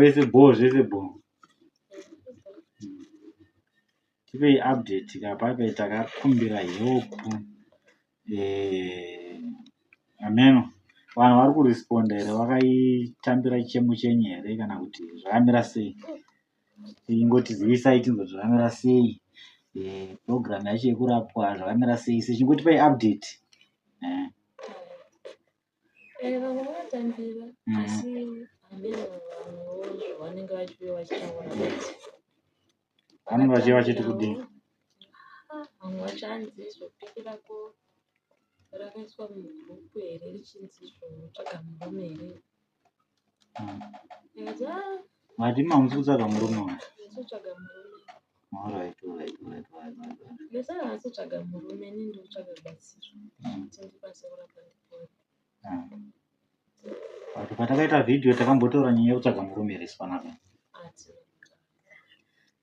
Wese bho zvese bho. Tipei update ka paipai takakumbira help. Eh, ameno vanhu vari kuresponda here vakaitambira chichemo chenyu here kana kuti zvakamira sei ingotizivisai tinzwa kuti zvakamira sei eh, program yacho yekurapwa zvakamira sei sechingotipai update eh. Eh, vamwe vakatambira asi hameno vamwewo zvavanenge vachiuya vachitaura but Vanenge vachiuya vachiti kudii? Ah, vamwe vacho hanzi izvopikirako rakaiswa mugroup here richinzi izvotsvaga murume here ndikati ah Mati mamusi kutsvaga murume wacho. ndinotsvaga murume. Alright, alright, alright, alright, alright. Ndosaka ndinotsvaga murume ini ndinotsvaga rubatsiro kuti ndikwanise kurapwa ndipore. But patakaita video takambotaura nyaya yekutsvaga murume here isu panapa. Hatina.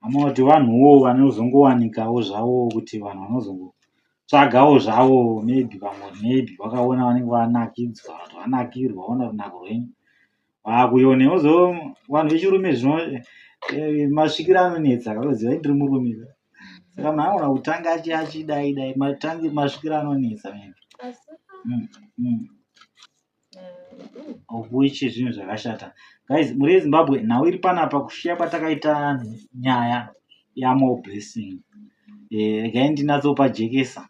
Hama kuti vanhuwo vanozongowanikawo zvavo kuti vanhu vanozongotsvagawo zvavo maybe vamwe maybe vakaona vanenge vanakidzwa kana kuti vanakirwa vaona runako rwenyu vakuiona ozo vanhu vechirume zvino eh, masvikiro anonetsa kakuziva ndiri murume ka. Saka munhu anogona kutanga achi achidai dai matangi masvikiro anonetsa maybe. Asi Of which zvinhu zvakashata. Guys, mhuri yeZimbabwe nhau iri panapa kushiya kwatakaita nyaya yaMore Blessing. Eh, regai ndinatsopajekesa.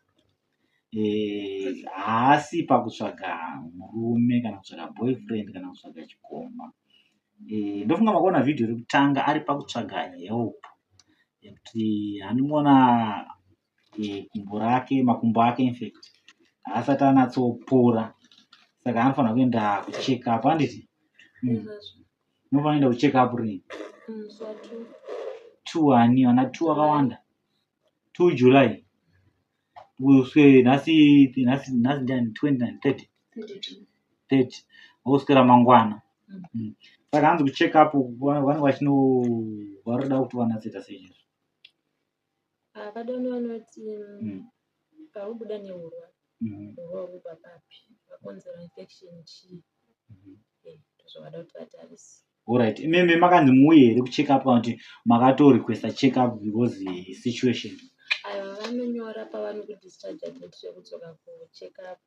Eh, haasi pakutsvaga murume kana kutsvaga boyfriend kana kutsvaga chikomba. Eh, ndofunga makaona video rekutanga ari pakutsvaga help yekuti handimuona eh, gumbo rake makumbo ake infact haasati anatsopora saka anofanira kuenda kucheck up handiti unofanira kuenda kucheck up rini two ani vana two vakawanda 2 July uswe nhasi nhasi nhasi ndiani 29 30 30 woswera mangwana. Saka hanzi kucheck up vanenge vachino varikuda kuti vanatsoita sei chaizvo. Ah, vadoni vanoti pakubuda nehurwa hurwa hurikubva papi vakonzera infection chii eh, ndozvavada kuti vatarise. Alright, imimi makanzi muuye here kucheck up kana kuti makatorequesta check up because situation? Aiwa vanonyora pavanokudischarge date rekudzoka kucheck up.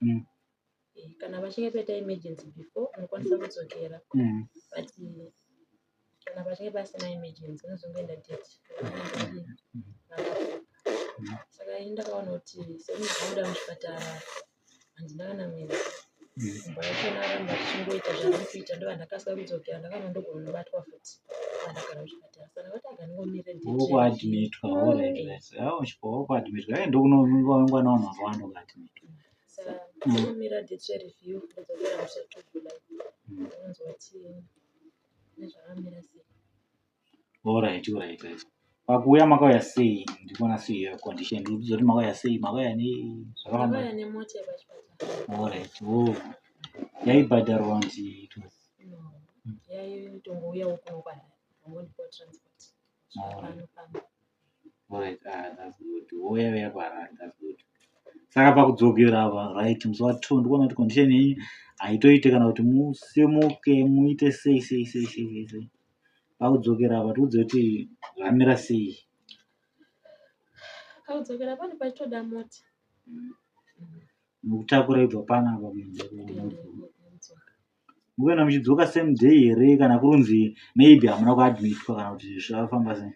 Eh, kana vachinge paita emergency before unokwanisa kudzokera but kana pachinge pasina emergency unozongoenda date ravanenge vakakupa. Saka ini ndakaona kuti semunhu abuda muchipatara handina kana mwedzi mbwa yachona aramba achichingoita zvaari kuita ndobva ndakasika kudzokera ndakaona ndogona kunobatwa futi pandagara muchipatara saka ndakati aga ndingomire date. Wokuadmitwa, alright, right. Ah, wokuadmitwa. Eh, ndokunoongwa nevanhu vakawanda kuadmitwa. Saka ndingomira date rereview ndodzokera musi wa 2 July ndonzwa kuti nezvakamira sei. Alright, alright, right. Pakuuya makauya sei? Ndikuona sei your condition. Ndikuudza kuti makauya sei? Makauya nei? Zvakafamba. Ndakauya nemota yepachipatara. Alright. Oh. Yaibhadharwa kuti it was. No. Yaitongouyawo kuno kwaHarare. Vangondipawo transport. Kusvika pano pano. Alright, ah, that's good. Wouya uya kuHarare, that's good. Saka pakudzokera apa, right, musi wa 2 ndikuona kuti condition yenyu haitoite kana kuti musimuke muite sei sei sei sei sei sei. Pakudzokera apa tiudze kuti zvamira sei. Pakudzokera pane pachitoda mota. Nokutakura ibva panapa kuenda Kuenda kuno. ikoko nekudzoka. Mukuenda muchidzoka same day here kana kurunzi maybe hamuna kuadmitwa kana kuti zvafamba sei?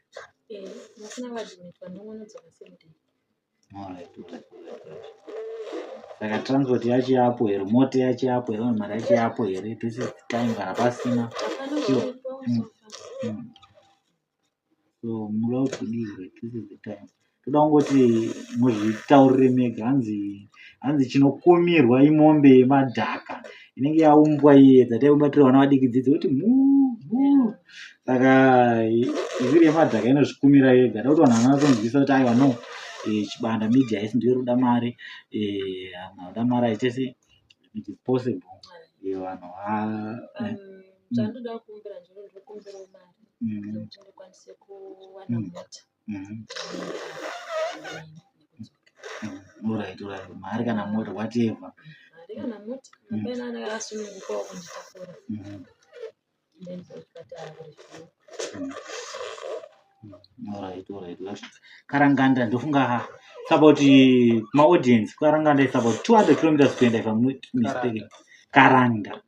Eh, musina kuadmitwa ndongonodzoka same day. Alright, alright, alright, alright. Saka transport yacho yapo here, mota yacho yapo here, mari yacho yapo here, this is the time kana pasina. Hapana Sure. zviripo so far. So munoda kuti kudii here, this is the time. Toda kungoti muzvitaurire mega hanzi hanzi chinokumirwa imombe yemadhaka inenge yaumbwa iye dzataiumba tiri vana vadiki dzidzi kuti muu muu saka isiri yemadhaka inozvikumira yega toda kuti vanhu vanonyatsonzwisisa kuti aiwa no eh, chibanda media haisi ndiyo iri kuda mari eh, vanhu vanoda mari aite sei it is possible eh, vanhu va Chandoda kukumbira ndiro ndinokumbirawo mari yekuti ndikwanise kuwana mota Alright, alright. Mari kana mota whatever. Mari kana mota paine anenge akasunungukawo kunditakura ndiendese kuchipatara kureview. Alright, alright. Karanganda ndofunga it's about maaudience Karanganda is about 200 kilometers kuenda, if I'm not mistaken. Karanda.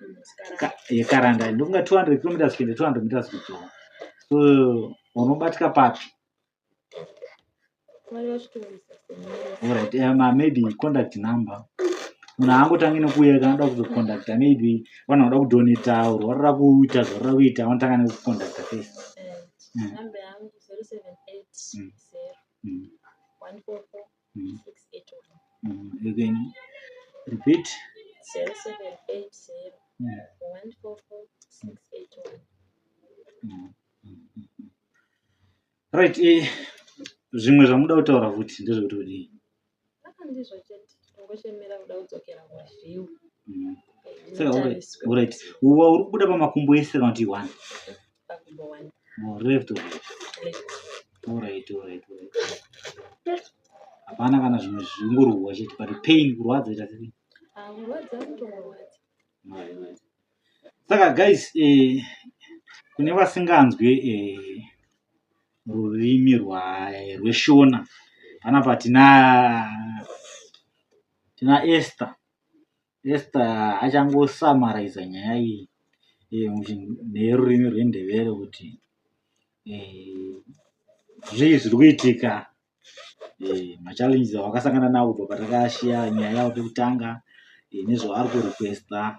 Karanda ndofunga 200 kilometers kuenda, 200 meters kudzoka. So unobatika papi? Vari vachitoisa senyaya. Alright, maybe contact number. Munhu haangotangi nekuuya kana anoda kuzocontacta, maybe vanhu vanoda kudonata or varida kuita zvavarida kuita, vanotanga nekucontacta first. Namba yangu 078 0 144 681. You can repeat. 0780 144 681. Right, zvimwe zvamuda kutaura futi ndezvekuti kudii? Aka ndizvo chete, tingochemera kuda kudzokera kureview. Saka alright, uwa uri kubuda pamakumbo ese kana kuti one? Pakumbo one. Oh, left or right? Left. Alright. Hapana kana zvimwe zvingorwa chete, but pain, kurwadza ita sei? Ah, kurwadza kutongorwadza. Right. Saka guys, kune vasinganzwe rurimi rweShona, panapa tina Esther. Esther achangosummariza nyaya iyi nerurimi rweNdebele kuti zvii zviri kuitika, machallenges avakasangana nawo kubva patakashiya nyaya yavo pekutanga, nezvavari kurequesta.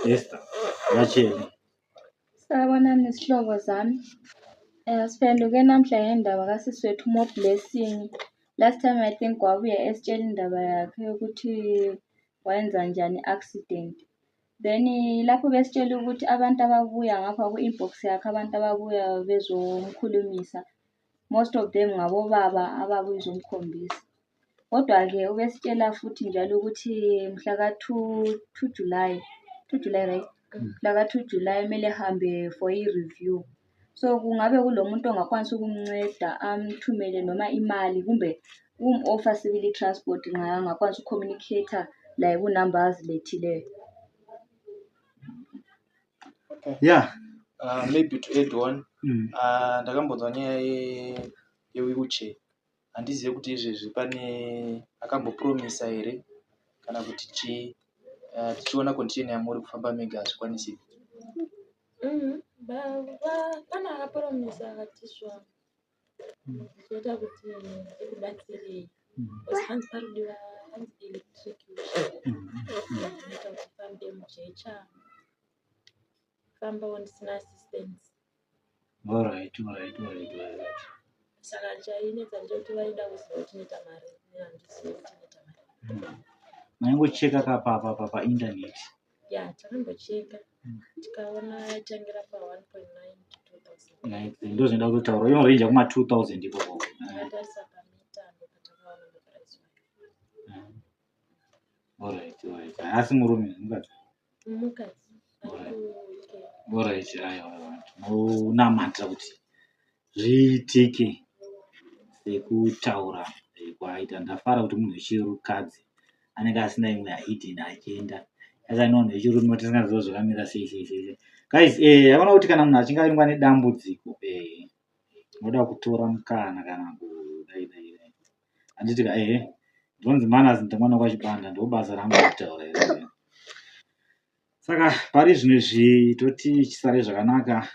Esther vachene. Sabonani sihlobo zami. Siphenduke namhla ngendaba kasisi wethu Moreblessing. Last time I think wabuya esitshela indaba yakhe yokuthi wayenza njani accident. Then lapho besitshela ukuthi abantu ababuya ngapha ku-inbox yakhe, abantu ababuya bezomkhulumisa, most of them ngabobaba ababuya uzomkhombisa. Kodwa-ke ubesitshela futhi njalo ukuthi mhla ka-2 2 July, 2 July, right? Mhla ka-2 July kumele ehambe for i-review. So kungabe kulo muntu ongakwanisa ukumnceda, amthumele noma imali kumbe ukum-offer sibili i-transport, nxa angakwanisa ukucommunicate laye kunamba azilethileyo. Okay. Yeah. Maybe to add on, ndakambonzwa nyaya yewheelchair. Handizivi kuti izvezvi pane akambopromisa here kana kuti chii. Tichiona condition yamuri, kufamba mega hazvikwanisiki. Pane akapromisa akatiswa zvoita kuti ndikubatsirei, because hanzi parikudiwa, hanzi electric wheelchair inoita kuti fambe mujecha, fambawo ndisina assistance. Alright. Saka chainetsa ndechekuti vaida kuziva kuti inoita mari, handizivi kuti inoita mari. Maingocheka ka painternet? Ya, takambocheka, tikaona yaitangira pa 1.9 to 2000. Like, ndo zvinoda kutotaura, inorenja kuma 2000 ikoko. Takatarisa pamita, ndopatakaona maprice wayo. Alright. Haasi murume, mukadzi? Mukadzi ari kuUK. Alright, aiwa, tinonamatira kuti zviitike sekutaura kwaaita. Ndafara kuti munhu wechirukadzi anenge asina imwe hidden agenda, asi ane vanhu vechirume tisingazivi zvakamira sei sei sei. Guys, yakaona kuti kana munhu achinge avingwa nedambudziko, unoda kutora mukana kana kudai dai dai, handiti ka? Ehe, ndinonzi Manas Ndamwana kwaChibanda, ndo basa rangu rekutaura iroro. Saka pari zvino izvi toti chisare zvakanaka.